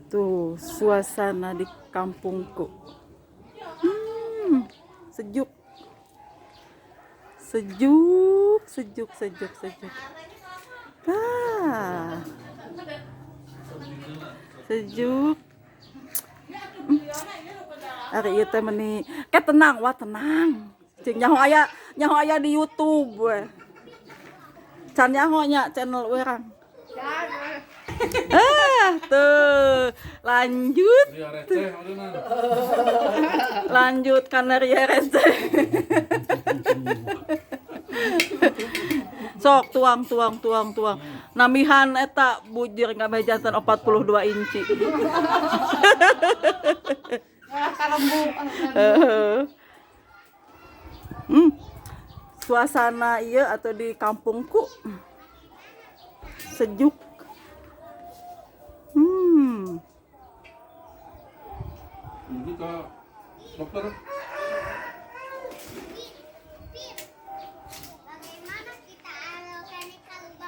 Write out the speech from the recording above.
Tuh, suasana di kampungku. Sejuk. Sejuk, sejuk, sejuk, sejuk. Ah. Sejuk. Ari ieu teh meni ke tenang, wah tenang. Cing nyaho aya di YouTube we. Can nyaho nya channel urang. Ah, tuh. Lanjut. Ria receh maksudnya. Lanjut karena ria receh. Sok tuang tuang tuang tuang. Nambihan eta bujur nggak janten 42 inci. Malah kalembung. Heeh. Suasana iya atau di kampungku sejuk. Ini ke dokter.